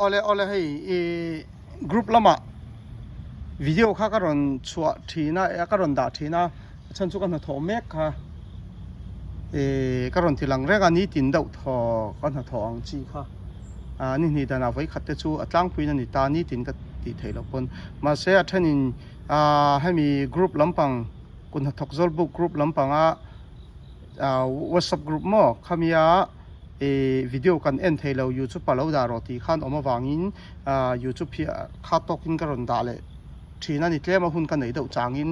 Awle awle hei i group lamah video kha ka rawn chhuah thin a eh ka rawn dah thin a a chhan chu ka hnathawh mek kha eh ka rawn ti lang reng a nitin deuh thaw ka hnathawh ang chi kha ah ni hnih danah vawi khat te chu a tlangpuiin a ni ta nitin ka tih theih loh pawn mahse a thenin ah hemi group lampang kut hnathawk zawlbuk group lampanga ah whatsapp group maw khamia ih video kan en thei lo youtube ah lo dah rawh tih khan awm avangin ah youtube hi kha tawkin ka rawn dah leh thin a ni tlem a hun ka neih deuh changin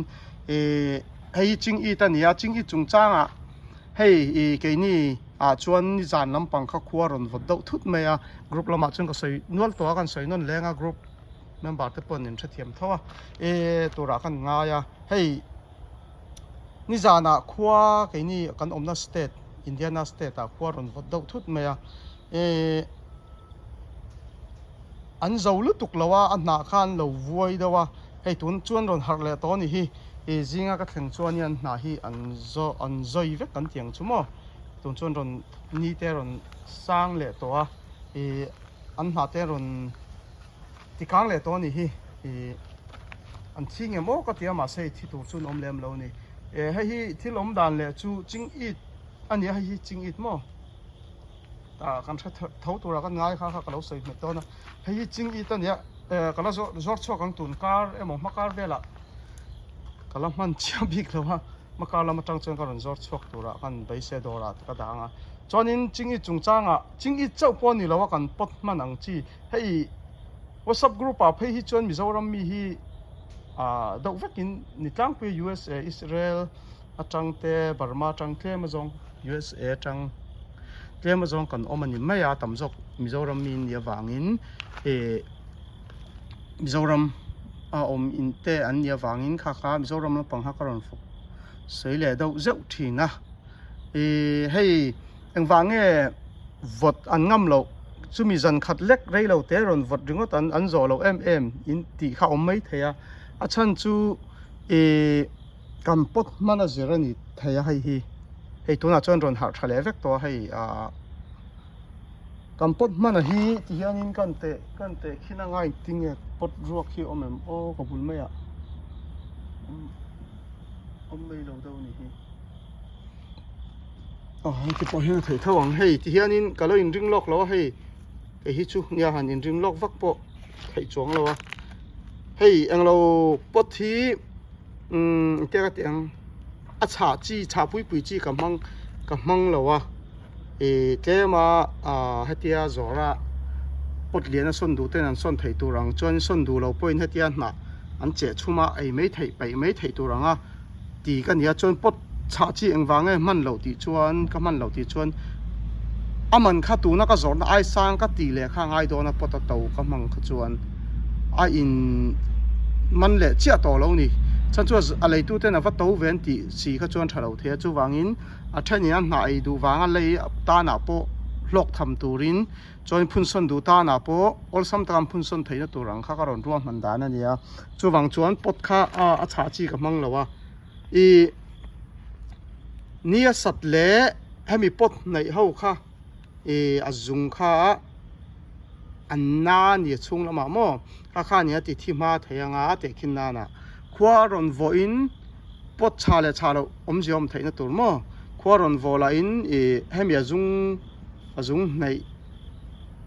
ih hei hi ching it a ni a ching it chungchangah hei ih keini ah chuan nizan lampang kha khua rawn vawt deuh thut mai a group lamah chuan ka sawi nual tawh a kan sawi nawn leng a group member te pawh an inhrethiam tho a ih turah khan ngai a hei. Nizanah khua keini kan awmna state Indiana state ah khua rawn vawt deuh thut mai a ehh an zo lutuk lo a a hnah kha an lo vuai deuh a hei tun chuan rawn harh leh tawh a ni hi ih zinga ka thleng chuan hian hnah hi an zaw an zawi vek kan tih ang chu maw tun chuan rawn ni te rawn sang leh tawh a ih an hnah te rawn. Ti kang leh tawh a nih hi ih an thi nge maw ka ti a mahse thi tur chu an awm lem lo a ni eh hei hi thil awm dan leh chu ching it a ni a hei hi ching it maw ah kan hre tho tura kan ngai kha kha ka lo sawi hmet dawn a hei hi ching it a ni a eh ka la zawr zawr chhuak ang tun kar emaw hma kar velah ka la hman chiah bik lo a hma kar lam atang chuan ka rawn zawr chhuak turah kan beisei dawrah te ka dah ang a chuanin ching it chungchangah ching it chauh pawh a ni lo a kan pawt hman ang chi. Hei WhatsApp group ah phei hi chuan Mizoram mi hi ah deuh vekin ni tlangpui a USA, Israel atang te Burma atang tlem azawng USA atang tlem azawng kan awm a ni mai a tam zawk Mizoram mi an nih avangin eh Mizoram a awm in te an nih avangin kha kha Mizoram lampang kha ka rawn fawk sawi leh deuh zeuh thin a ih hei. Engvah nge vawt an ngam loh? Chumi zan khat lek rei lo te rawn vawt ringawt an an zawh loh em em in tih kha awm mai thei a. A chhan chu ih kan pawt hman a zir a ni thei a hei hi. Hei tunah chuan rawn harh tha leh vek tawh a hei ah kan pawt hman a hi ti hianin kan teh kan teh khin anga engtin nge pawt ruak hi a awm em aw ka bul mai ah awm mai lo deuh a ni hi. Aw hei te pawh hian a theih tho ang hei ti hianin ka lo inring lawk lo a hei kei hi chu nia han inring lawk vak pawh theih chuang lo a hei englo pot hi umm engtia ka tih ang a chhah chi chhah pui pui chi ka hmang ka hmang lo a ih tlem a ah hetia zawrh a pot lian a sawn duh ten an sawn theih tur ang chuan sawn duh lo pawhin hetia hnah an cheh chhum a ei mai theih paih mai theih tur ang a. Ti ka nia chuan pot chhah chi engvang nge hman loh tih chuan ka hman loh tih chuan a man kha tuna ka zawrhna ai sang ka tih leh kha a ngai dawn a pot a to ka hmang kha chuan a in man leh chiah tawh lo ni chhan chu a leitu ten a va to ve an tih si kha chuan tha lo thei a chuvangin a thenin a hnah ei duh vanga lei tanah pawh hlawk tham turin Chuan phunsawn duh tanah pawh awlsam taka an phunsawn theihna tur ang kha ka rawn ruahman dan a ni a, chuvang chuan pot kha a chhah chi ka hmang lo a, ih ni a sat leh hemi pot hnaih ho kha ih a zung kha an na a ni a chhung lamah maw kha kha nia ti thi hma thei anga tehkhin nana khua a rawn vawhin pot chhah leh chhah loh awmzia awm theihna tur maw khua rawn vawh lahin ih hemi a zung. A zung hnaih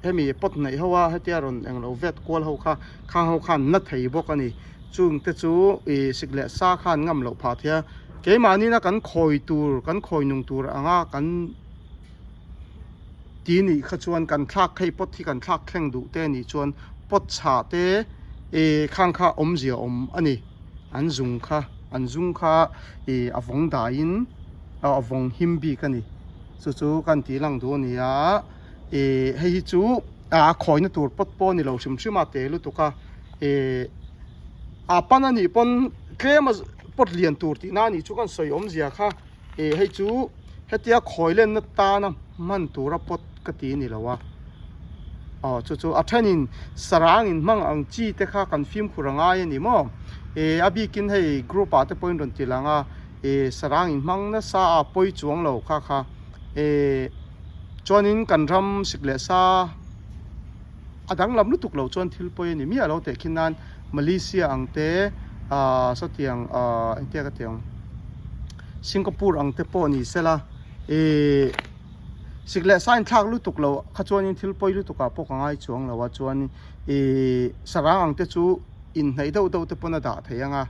hemi pot hnaih ho a hetia rawn englo vet kual ho kha khang ho khan na thei bawk a ni chung te chu ih sik leh sa khan ngam loh phah thei a keimahni na kan khawi tur kan khawi nung tur anga kan ti nih kha chuan kan thlak hei pot hi kan thlak thleng duh te nih chuan pot chhah te ih khang kha awmzia awm a ni an zung kha an zung kha ih a vawng daiin a vawng him bik a ni. Chu chu kan tih lang duh a ni a, ih hei hi chu a khawina tur pawt pawh a ni lo hrim hrim a te lutuk a, ih a pan a nih pawn tlem a pawt lian tur tihna a nih chu kan sawi awmzia kha, ih hei chu hetia khawi lenna tana hman tura pawt ka ti a ni lo a, aw chu chu a thenin sarang in hmang ang chi te kha kan fimkhur a ngai a ni maw, ih a bikin hei group ah te pawhin rawn ti lang a. E sarang in hmang nasa a pawi chuang lo kha kha e chuanin kan ram sik leh sa a danglam lutuk lo chuan thil pawi a ni miah lo teh khin nan Malaysia ang te ah sawtiang ah engtia ka tih ang Singapore ang te pawh ni sela ih sik leh sa inthlak lutuk lo kha chuanin thil pawi lutuk ah pawh ka ngai chuang lo a chuan ih sarang ang te chu inhnaih deuh deuh te pawn a dah thei ang a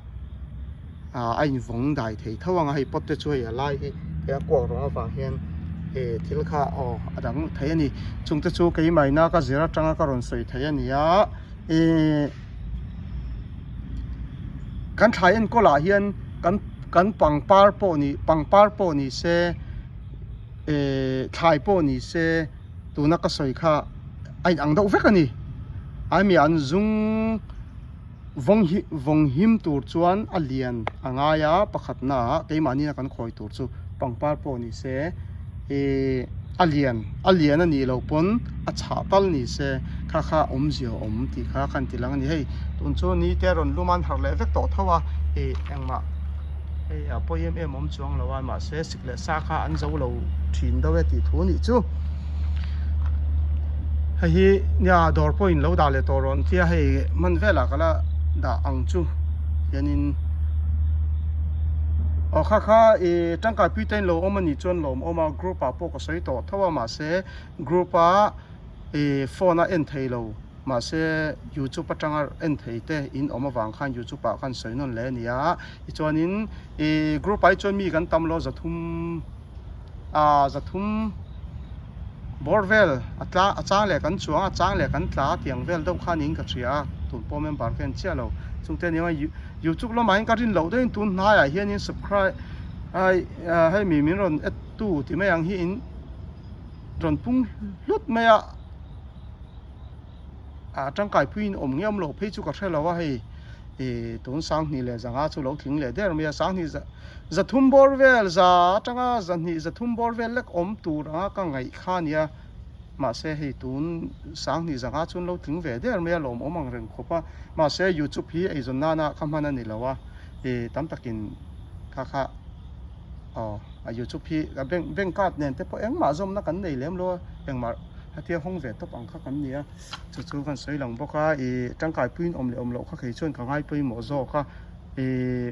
ah a invawng dai thei tho ang a hei pot te chu hei a lai hi hei a kuak rawng avang hian eh thil kha aw a dang thei a ni chung te chu keimahina ka zir atanga ka rawn sawi thei a ni a eh kan thlai enkawl ah hian kan kan pangpar pawh ni pangpar pawh ni se eh thlai pawh ni se tuna ka sawi kha a inang deuh vek a ni aimi an zung vawng hi vawng him tur chuan a lian a ngai a pakhat naah keimahni a kan khawi tur chu pangpar pawh ni se ih a lian a lian a nih loh pawn a chhah tal ni se kha kha awmzia a awm tih kha khan ti lang a ni hei tun chu ni te a rawn lum a an harh leh vek tawh tho a ih engmah hei a pawi em em awm chuang lo a mahse sik leh sa kha an zo lo thin deuh e tih thu a nih chu hei hi nia dawr pawhin lo dah leh tawh rawh an tia hei hman velah ka la dah ang chu hianin aw kha kha ih tangkai pui te in lo awm a nih chuan lawm awm a group ah pawh ka sawi tawh tho a mahse group a ih phone a en thei lo. Mahse, YouTube atanga en thei te in awm avang khan YouTube ah khan sawi nawn leh a ni a. Tichuanin ih group ah hi chuan mi kan tam lo 300 ah 300 bawr vel a tla a chang leh kan chuang a chang leh kan tla tiang vel deuh khan in ka hria a tun pawh member ka en chiah lo. Chung te ania YouTube lamah hian ka rin loh deuhin tun hnaiah hianin subscribe ai hei mi min rawn add tu ti mai ang hi in rawn pung hlut mai a. Ah tangkai puiin awm nge awm loh phei chu ka hre lo a hei ih tun 2000 leh 500 chu lo tling leh der mai a 2000 za 300 bawr vel za atanga 200 300 bawr vel lek awm tur anga ka ngaih kha a nia mahse hei tun 2000 500 chu an lo tling ve der mai a lawmawm ang reng khawp a mahse youtube hi eizawn nana ka hman a ni lo a ih tam takin kha kha aw a youtube hi a bank bank card nen te pawh engmah zawmna kan nei lem lo a engmah hetia hawng ve tawp ang kha kan ni a chu chu kan sawi lang bawk a ih tangkai puiin awm leh awm loh kha kei chuan ka ngai pawimawh zawk a ih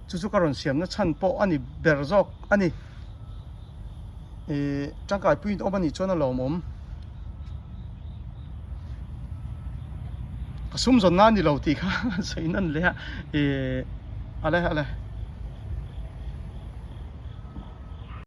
chu chu ka rawn siamna chhan pawh a ni ber zawk a ni ih tangkai puiin awm a nih chuan a lawmawm ka sum zawn na a ni lo tih kha sawi nawn leh a ih a le a le.